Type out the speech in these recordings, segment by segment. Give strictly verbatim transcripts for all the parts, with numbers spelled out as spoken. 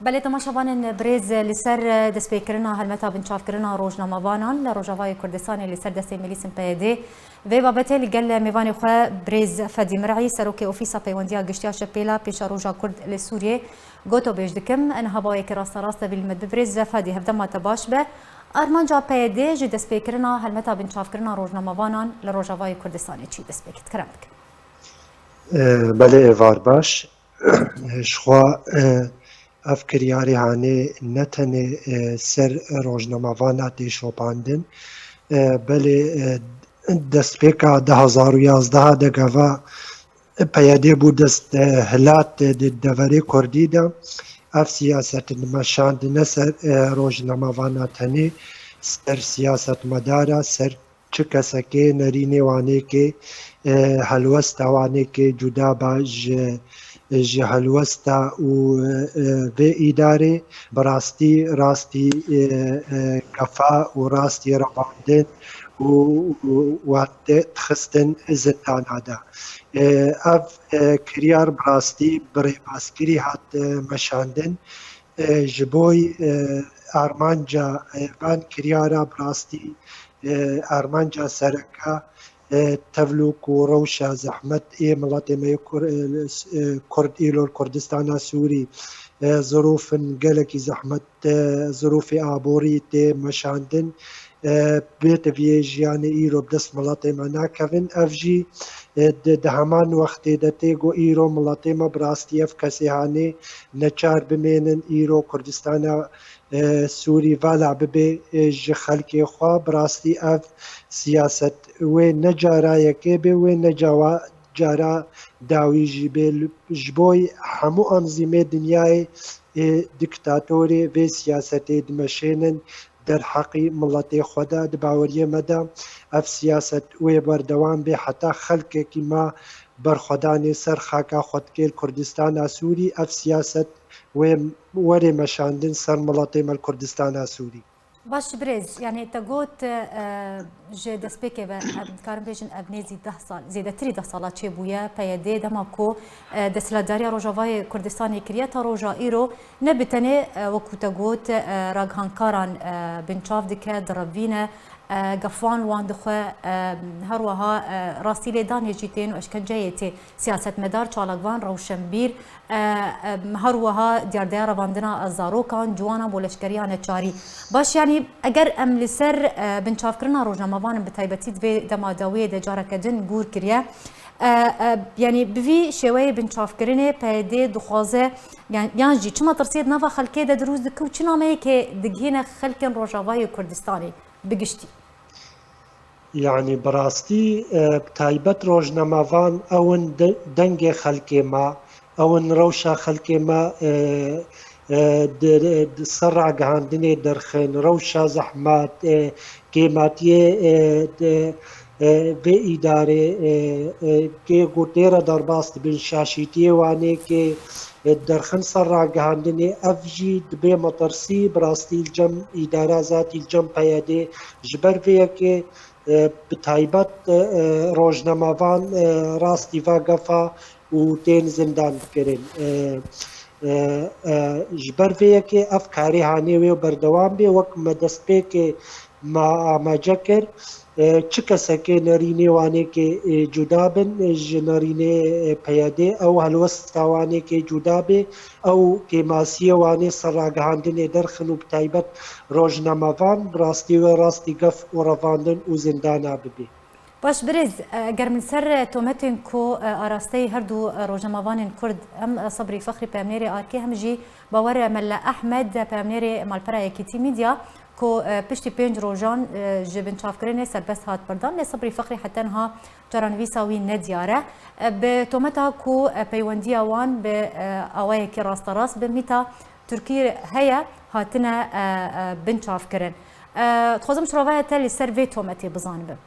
Belê, temaşevanên birêz, li ser destpêkirina helmeta binçavkirina rojnamevanan li Rojavayê Kurdistanê li ser destê milîsên P Y D, vê babetê li gel mêvanê xwe birêz Fedî Mir'î, serokê Ofîsa Peywendiya Giştiya Şepêla Pêşeroja Kurd li Sûriyê, gotobêj dikim. Niha bawekî rasterast de bî li me bi birêz Fedî, hevdema te baş be. Armanca P Y D ji destpêkirina helmeta binçavkirina rojnamevanan li Rojavayê Kurdistanê çi destpêkî? Kerem bike. E, belê, êvar baş. Ji xwe, e, ev kiryarê hanê ne tenê, e, ser rojnamevana tê şopandin, e, belê, e, destpêka du hazar û yazdeh de gava P Y D bû dest, e, hilat, e, di deverê Kurdî de. Ev siyaset meşandine ser, e, rojnamevana tenê, ser siyasetmedara, ser çi kesekê nerînê wanêkê, e, helwesta wanêkê cuda ba ji, ji helwesta û, e, vê îdarê, bi rastî, rastî, e, e, gefa û rastî revandin û, û wan tê dixistin zindana de. E, ev, e, kiryar bi rastî bi rêbaskirî hat, e, meşandin. E, ji bo, e, armanca, e, van kiryara bi rastî, e, armanca sereke, e, tevlûk û rewşa zehmet ê miletê me yê Kur-, e, e, Kurd îro li Kurdistana Sûrî, e, zirûfin gelekî zehmet, e, zirûfê aborî tê meşandin, e, bê tiviyê jiyanê îro bi dest miletê me nakevin. Ev jî, e, di, di heman wextê de tê ku îro miletê me bi rastî ev kesê hanê neçar bimênin îro Kurdistana, e, Sûrî vala bibe, e, ji xelkê xwe. Bi rastî ev siyaset wê ne cara yekê bê, wê ne cawa-, cara dawî jî bê. Li, ji bo hemû anzîmê dinyayê, e, diktatorê vê siyasetê dimeşênin derheqî miletê xwe de. Di baweriyê me de ev siyaset wê berdewam bê heta xelkekî me berxwedanê ser xaka xwe dikê li Kurdistana Sûrî, ev siyaset wê were meşandin ser miletê me li Kurdistana Sûrî. Baş birêz, yani te got, e, ji destpêkê ve, em dikarin bêjin ev nêzî deh sal, zêdetirî deh sala çêbûye, P Y D dema ku, e, desthilatdariya Rojavayê Kurdistanê kiriye ta roja îro, ne bi tenê, e, wekû te got, e, ragihandkaran, e, binçav dike, direvîne, e, gefan wan dixwe, e, her wiha, e, rastî lêdanê jî tên û eşkenceyê tê siyasetmedar, çalakvan, rewşenbîr, e, e, her wiha diyardeya revandina zarokan, ciwanan bo leşkeriya neçarî. Baş, yanî eger em li ser, e, binçavkirina rojnamevanan bi taybetî di vê dema dawiyê de careke din gûr kiriye, e, e, yanî bi vî şêweyê binçavkirinê P Y D dixwaze, yan, yan jî çima tirsê di nava xelkê de dirûst dike û çi nameyekê digihîne xelkên Rojavayê Kurdistanê bi giştî? Yanî bi rastî, e, bi taybet rojnamevan ew in de-, dengê xelkê me, ew in rewşa xelkê me, e, e, di, di ser ragihandinê derxin, rewşa zehmet, e, kêmatiyê, e, di, e, vê îdarê, e, e, kê ku tê re derbas dibin, şaşîtiyê wanê kê, e, derxin ser ragihandinê, ev jî dibe metirsî bi rastî li cem îdara zatî li cem P Y D. Ji ber vê yekê, e, bi taybet, e, e, rojnamevan, e, rastî va gefa û tên zindan dikirin. E, e, e, ji ber vê yekê ev karê hanê wê berdewam bê, wek me destpêkê me amaje kir. E, çi kesekê nerînê wanêkê, e, cuda bin, e, ji nerînê, e, P Y D, ew helwesta wanêkê cuda bê, ew kêmasiyê wanê ser ragihandinê derxin û bi taybet rojnamevan, bi rastî wê rastî gef û revandin û zindana bibê. Baş birêz, e, ger min ser, e, tometên ku, e, arasteyî her du, e, rojnamevanên Kurd, hem, e, Sebrî Fexrî peyamnêrê Arkê, hem jî Bawer Melle Ehmed, e, peyamnêrê Malpera Yekîtî Media, ku, e, piştî pênc rojan, e, ji binçavkirinê serbest hat birdan, lê Sebrî Fexrî heta niha çarenivîsa wî nediyar e. E, bi tometa ku, e, peywendiya wan bi, e, awayekî rasterast bi mîta Tirkî heye, hatine, e, e, binçavkirin. E, dixwazim şirovaya te li ser vê tometê bizanibim.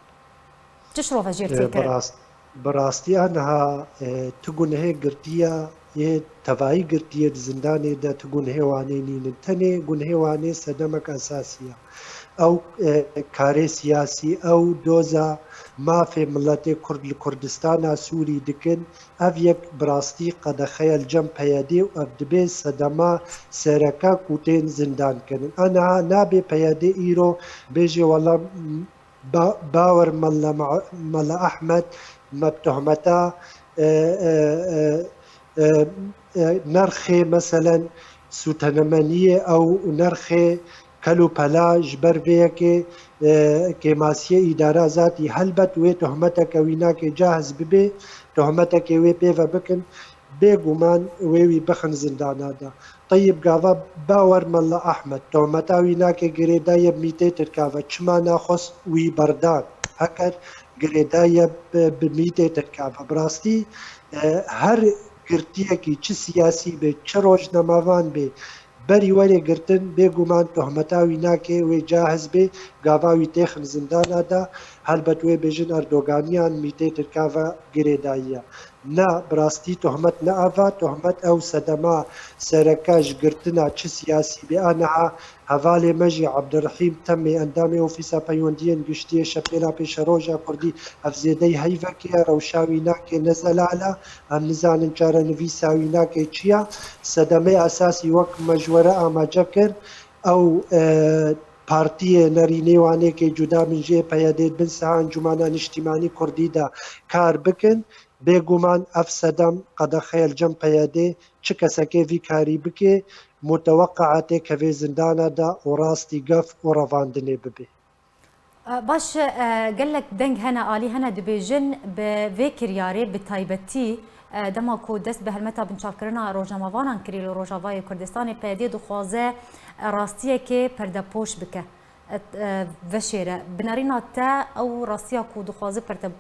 Çi şirove jê tê kirin? Bi rast-, bi rastî niha, e, tu gunehê girtiya yê tevayî girtiyê di zindanê de tu gunehê wanê nînin. Tenê gunehê wanê sedemek esasî ye. Ew karê siyasî, ew doza mafê miletê Kurd li Kurdistana Sûrî dikin. Ev yek bi rastî qedexe ye li cem P Y D û ev dibe sedema sereke ku tên zindan kirin. A niha nabê P Y D îro bêje wela ba-, bawer Mela Ma-, Mela Ahmed me bi tohmeta, e, e, e, e, e, nerxê meselen sûtenemeniyê ew nerxê kel û pela ji ber vê yekê, e, kêmasiyê îdara zatî helbet wê tohmeteke wî nake cahiz bibe, tohmeteke wê pê ve bikin, bêguman wê wî bixin zindana de. Teyib gava bawer Mela Ahmed, tohmeta wî nake girêdaye bi mîtê Tirka ve, çima naxwest wî berdan? Heker girêdaye bi, bi mîtê Tirka ve. Bi rastî, e, her girtiyekî çi siyasî be, çi rojnamevan be, berî were girtin, bêguman tohmeta wî nake wê cahiz be, gava wî têxin zindana de, helbet wê bêjin Erdoganiyan mîtê Tirka ve girêdayiye. Na, bi rastî tohmet ne eva, tohmet ew sedema sereke ji girtina çi siyasî be. A niha hevalê me jî Ebdurehîm Temê, endamê Ofîsa Peywendiyên Giştî yê Şepêla Pêşeroja Kurdî, ev zêdeyî heyvekê ye, rewşa wî nake ne zelal e, em nizanin çarenivîsa wî nake çi ye. Sedemê esasî wek me ji we re amace kir, ew, e, partiyê nerînê wanê ke cuda bin jê P Y D bin siha Encûmena Niştîmanî Kurdî de kar bikin, bêguman ev sedem qedexe ye li cem P Y D, çi kesekê vî karî bike, muteweqea têkeve zindana de û rastî gef û revandinê bibe. E, baş e, gelek deng hene, alî hene dibêjin, bi vê kiryarê bi taybetî, e, dema ku dest bi helmeta binçavkirina rojnamevanan kirî li Rojavayê Kurdistanê, P Y D dixwaze, e, rastiyekê perdepoş bike, e, e, veşêre. Bi nerîna te ew rastiya ku dixwaze perde-,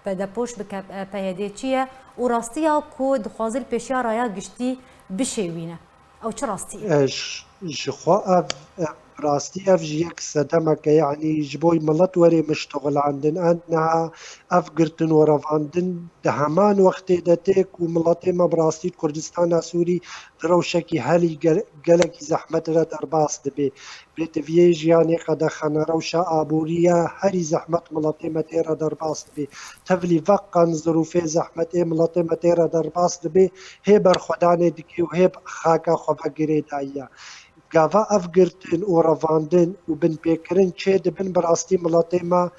perdepoş bike, e, P Y D çi ye û rastiya ku dixwaze li pêşiya raya giştî bişêwîne? Ew çi rastî ye? E, ji, ji xwe ev, ev rastî, ev ji yek sedemek e, yanî ji bo milet were miştoxilandin. An niha ev girtin û revandin di heman wextê de tê ku miletê me bi rastî di Kurdistana Sûrî di rewşekî herî gel-, gelekî zehmet re derbas dibe. Pêtiviyê jiyanê qedexe ne, rewşa aborî ye, herî zehmet miletê me tê re derbas dibe. Tevlî veqan zirûfê zehmetê miletê me tê re derbas dibe, hê berxwedanê dike û hê xaka xwe ve girêdayiye. Gava ev girtin û revandin û binpêkirin çê dibin, bi rastî miletê me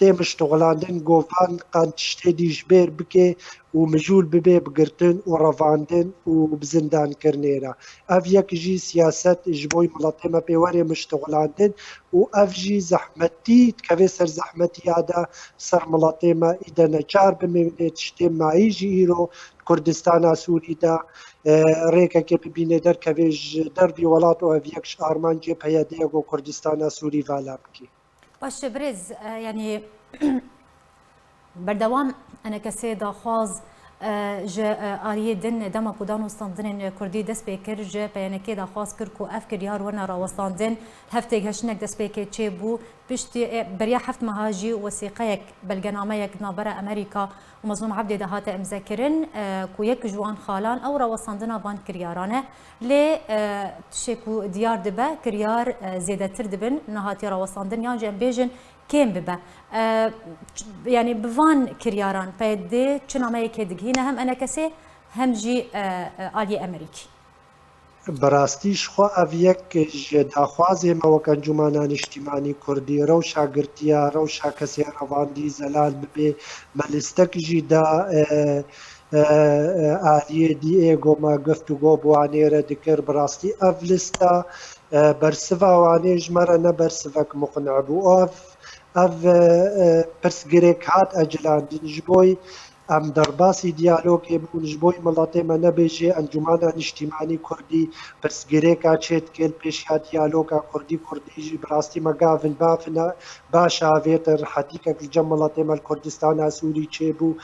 tê miştoxilandin, govan qan tiştê dî ji bêr bike û mijûl bibe bi girtin û revandin û bi zindankirinê re. Ev yek jî siyaset ji bo miletê me pê were miştoxilandin û ev jî zehmetî dikeve ser zehmetiya de ser miletê me, îde neçar bimîne tiştê mayî jî îro Kurdistana Sûrî de, e, rêkeke bibîne derkeve ji dervî welat û ev yek ji armancê P Y D ye ku Kurdistana Sûrî vala bike. Baş e, birêz, e, yanî berdewam enekesê daxwaz, e, ji, e, aliyê din dema ku danûstandinên Kurdî dest pê kir, ji P Y N K daxwaz kir ku ev kiryar werne rawestandin, hev têgihiştinek destpêkê çêbû, piştî, e, beriya heft meha jî wesîqeyek, belgenameyek di navbera Amerîka û Mezlûm Ebdê de hate imzekirin, e, ku yek ji wan xalan ew rawestandina van kiryaran e. Lê, e, tiştê ku diyar dibe, kiryar, e, zêdetir dibin, nehatiye rawestandin yan jî em bêjin kêm bibe. E, ç-, yanî bi van kiryaran P Y D çi nameyekê digihîne hem enekesê hem jî, e, e, aliyê Amerîkî. Bi rastî ji xwe ev yek ji daxwazê me wek Encûmena Niştîmanî Kurdî, rewşa girtiya, rewşa kesê revandî zelal bibe. Me listek jî da, e, e, e, aliyê D A ku me guftûgo bi wanê re dikir. Bi rastî ev lista, e, bersiva wanê ji me re ne bersivek muqni'bû. Ev, ev, e, e, pirsgirêk hat ecilandin ji bo Em derbasî diyalogê bûn, ji bo miletê me nebêje Encûmena Niştîmanî Kurdî pirsgirêka çêdike li pêşiya diyaloga Kurdî, Kurdî jî bi rastî me gavin bavin e, baş avêtin, rihetîkek li cem miletê me li Kurdistana Sûrî çêbû,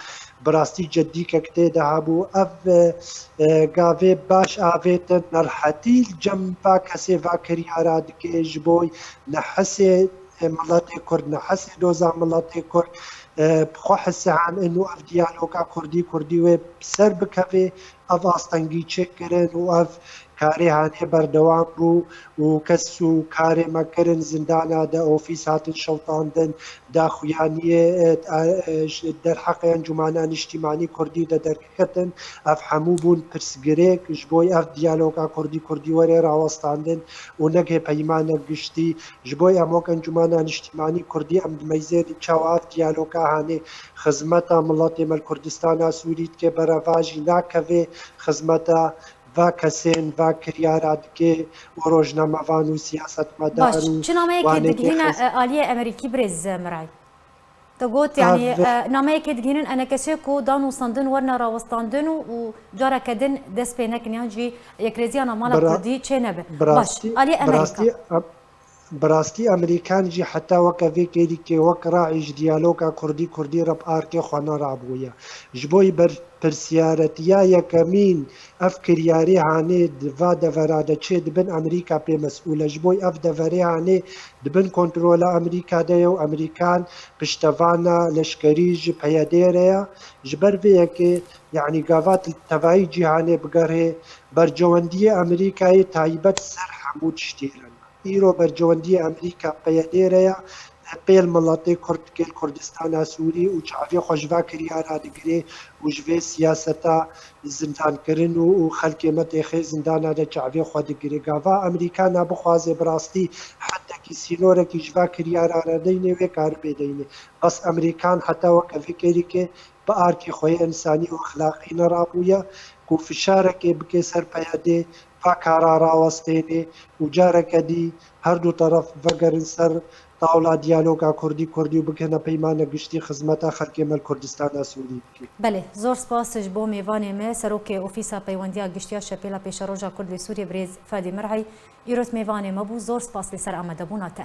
bi rastî ceddîkek tê de hebû. Ev, e, e, gavê baş avêtin, nerhetî li cem va kesê va kiryara dike, ji bo nehisê miletê Kurd, nehisê doza miletê Kurd, e, bi xwe hisihan in û ev diyaloga Kurdî, Kurdî wê bi ser bikeve, ev astengî çêkirin û ev Karê hanê berdewam bû û kes û karê me kirin zindana de ofîs hatin şewtandin, daxuyaniyê, e, e, ji derheqê Encûmena Niştîmanî Kurdî de derketin. Ev hemû bûn pirsgirêk ji bo ev diyaloga Kurdî-Kurdî were rawestandin û neke peymanek giştî. Ji bo em wek Encûmena Niştîmanî Kurdî em dimeyzêrin çawa ev diyaloga hanê xizmeta miletê me li Kurdistana Sûrî dike, bereva jî nakeve xizmeta va kesên, va kiryara dike û rojnamevan û siyasetmedar Baş, û çi nameyekê wanekê digihîne, xez- e, aliyê Amerîkî birêz Miray? Te got, yanî, Ev e, nameyekê digihînin enekesê ku danûstandin werine rawestandin û, û careke din dest pê nekin yan jî yekrêziya navmala Bira-, Kurdî çê nebe. Baş, birastî, aliyê Amerîka. birastî, em-, Bi rastî Amerîkan jî heta weke vê kêlîkê wek raî ji diyaloga Kurdî-Kurdî re bi arkê xwe nerabûye. Ji bo berpirsiyaretiya yekemîn ev kiryarê hanê di va devera de çê dibin Amerîka pê mesûl e. Ji bo ev deverê hanê di bin kontrola Amerîka de ye û Amerîkan piştevana leşkerî ji P Y D'ê re ye. Ji ber vê yekê, yanî gava tevayî cîhanê bigerhê, bercewendiyê Amerîkayê taybet ser hemû tiştê re ne. Îro bercewendiyê Amerîka P Y D re ye, pêl miletê Kurd dike li Kurdistana Sûrî û çavê xwe ji va kiryara digire û ji vê siyaseta zindankirin û, û xelkê me têxê zindana de çavê xwe digire. Gava Amerîka nabixwaze bi rastî hetekî sînorekî ji va kiryara re deyne, wê karibê deyne. Bes Amerîkan heta weke vê kêlîkê bi arkê xwe yê însanî û exlaqî nerabûye ku fişarekê bike ser P Y D, va kara rawestêne û careke dî her du teref vegerin ser tawla diyaloga Kurdî-Kurdî û bikene peymanek giştî xizmeta xelkê me li Kurdistana Sûrî bike. Belê, zor spas ji bo mêvanê me, Serokê Ofîsa Peywendiya Giştî ya Şepêla Pêşeroja Kurd li Sûriyê birêz Fadî Mirhey, îro mêvanê me bû, zor spas li ser amadebûna te.